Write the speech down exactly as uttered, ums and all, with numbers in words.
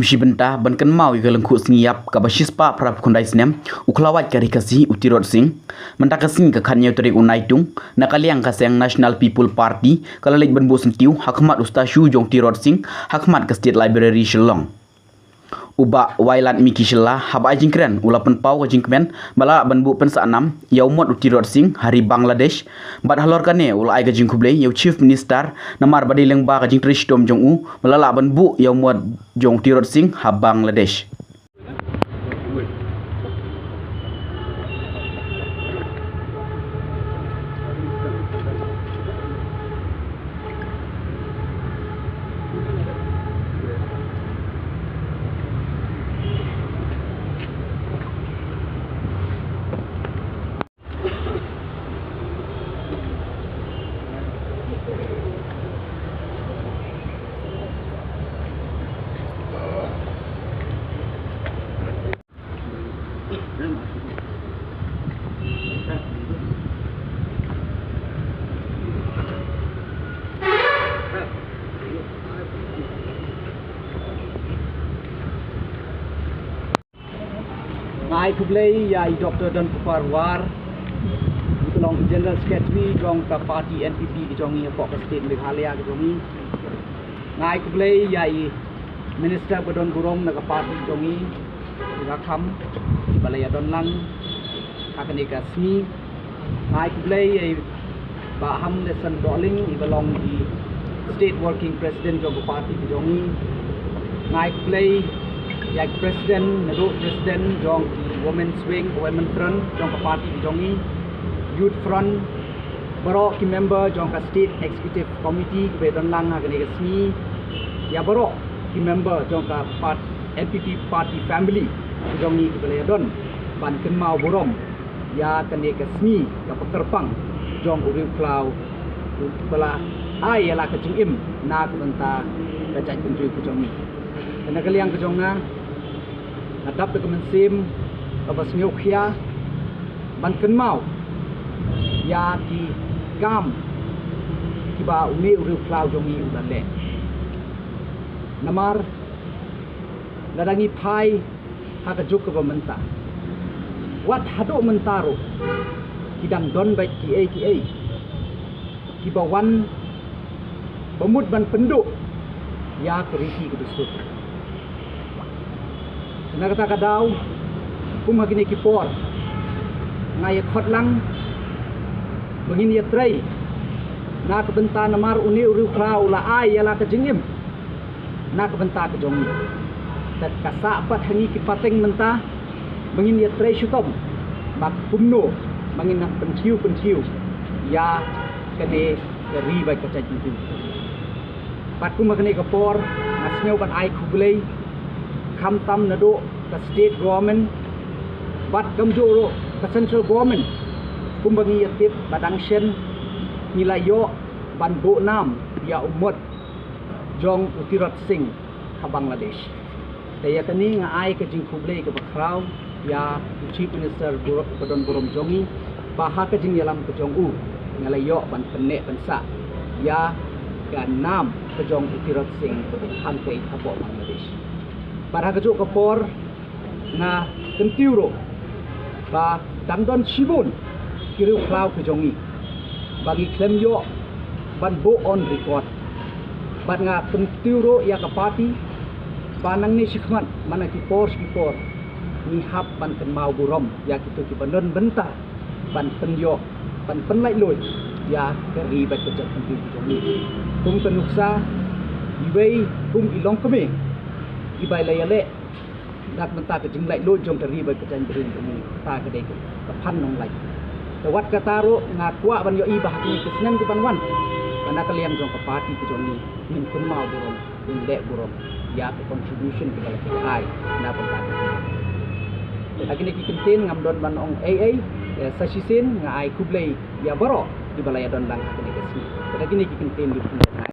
Shi bynta ban kynmaw ïa ka lyngkhuh sngi ïap kaba shispah phraphew khyndai snem u khlawait ka Ri Khasi u Tirot Sing, mynta ka sngi ka khathynñiew tarik u Naitung, na ka liang ka seng National People Party ka la leit ban buh syntiew ha khmat u statue jong u Tirot Sing ha khmat ka State Library Shillong. U Bah Wailadmiki Shylla haba ai jingkren u la pynpaw ka jingkmen ba la lah ban buh pynsah nam ïa u mot u Tirot Sing ha ri Bangladesh, bad halor kane u la ai ka jingkhublei ïa u Chief Minister namar ba dei lyngba ka jingtrei shitom jong u ba la lah ban buh ïa u mot jong u Tirot Sing ha Bangladesh. Nga ai khublei ïa i Doktor Donkupar War, i ba long General Secretary jong ka party N P P ka jong ngi hapoh ka state Meghalaya ka jong ngi. Nga ai khublei ïa i Minister ba don burom na ka party jong ngi, i Bah Kham, ba la ïa don lang ha kane ka sngi. Nga ai khublei ïa i Bah Hamneson Dohling, i ba long i State Working President jong ka party ka jong ngi. Nga ai khublei ïa i President, naduh President jong i Women's Wing, Women Front jong ka party ka jong ngi, Youth Front, baroh ki member jong ka State Executive Committee kiba don lang ha kane ka sngi, ïa baroh ki member jong ka part-, N P P party family ka jong ngi kiba la ïa don ban kynmaw burom ïa kane ka sngi kaba kyrpang jong u riewkhlaw ba la ai ïa la ka jingim na ka bynta ka jaitbynriew ka jong ngi. Te na ka liang ka jong nga, nga dap da ka mynsiem kaba sngewkhia ban kynmaw ïa ki kam kiba une u riewkhlaw jong ngi u la leh. Namar lada ngi phai ha ka juk kaba mynta, wat haduh mynta ruh ki dang don beit kiei kiei kiba wan ba mut ban pynduh ïa ka riti ka dustur. Na kata ka daw, kum ha kine ki por, nga ïa khot lang ba ngin ïa trei na ka bynta, namar une u riewkhlaw u la ai ïa la ka jingim na ka bynta ka jong ngi. Te ka sah pat ha ngi ki pateng mynta ba ngin ïa trei shitom ba kumno ba ngin nang pynthiew pynthiew ïa kane ka ri bad ka jaitbynriew. Bad kum ha kane ka por nga sngew ban ai khublei khamtam naduh ka state government bad kumjuh ruh ka central government, kumba ngi ïa tip ba dang shen ngi la ïoh ban buh nam ïa u mot jong u Tirot Sing ha Bangladesh. Te ïa kane nga ai ka jingkhublei kaba khraw ïa u Chief Minister buro-, ba don burom jong ngi, ba ha ka jingïalam ka jong u nga la ïoh ban pynneh pynsah ïa ka nam ka jong u Tirot Sing hangtei hapoh Bangladesh. Bad ha kajuh ka por nga kyntiew ruh ba dang don shibun ki riewkhlaw ki jong ngi ba ngi khlem ïoh ban buh on record. Bad nga kyntiew ruh ïa ka party ba nangne shakhmat, man la ki por sha ki por, ngi hap ban kynmaw burom ïa kito kiba don bynta ban pynïoh, ban pynlaitluid ïa ka ri bad ka jaitbynriew ka jong ngi. Kum ka nuksa, iwei kum i longkmie iba la ïaleh na ka bynta ka jinglaitluid jong ka ri bad ka jaitbynriew jong ngi, kata ka dei ka phan nonglait. Te wat kata ruh nga kwah ban ïohi ba ha kine ki snem ki ban wan, ba na ka liang jong ka party ka jong ngi ngin kynmaw burom, ngin leh burom ïa ka contribution kaba la ki ai na ka bynta ka ri. Te ha kine ki kyntien ngam don ban ong ei ei, eh, sa shisien nga ai khublei ïa baroh kiba la ïa don lang ha kine ki sngi. Te ha kine ki kyntien ki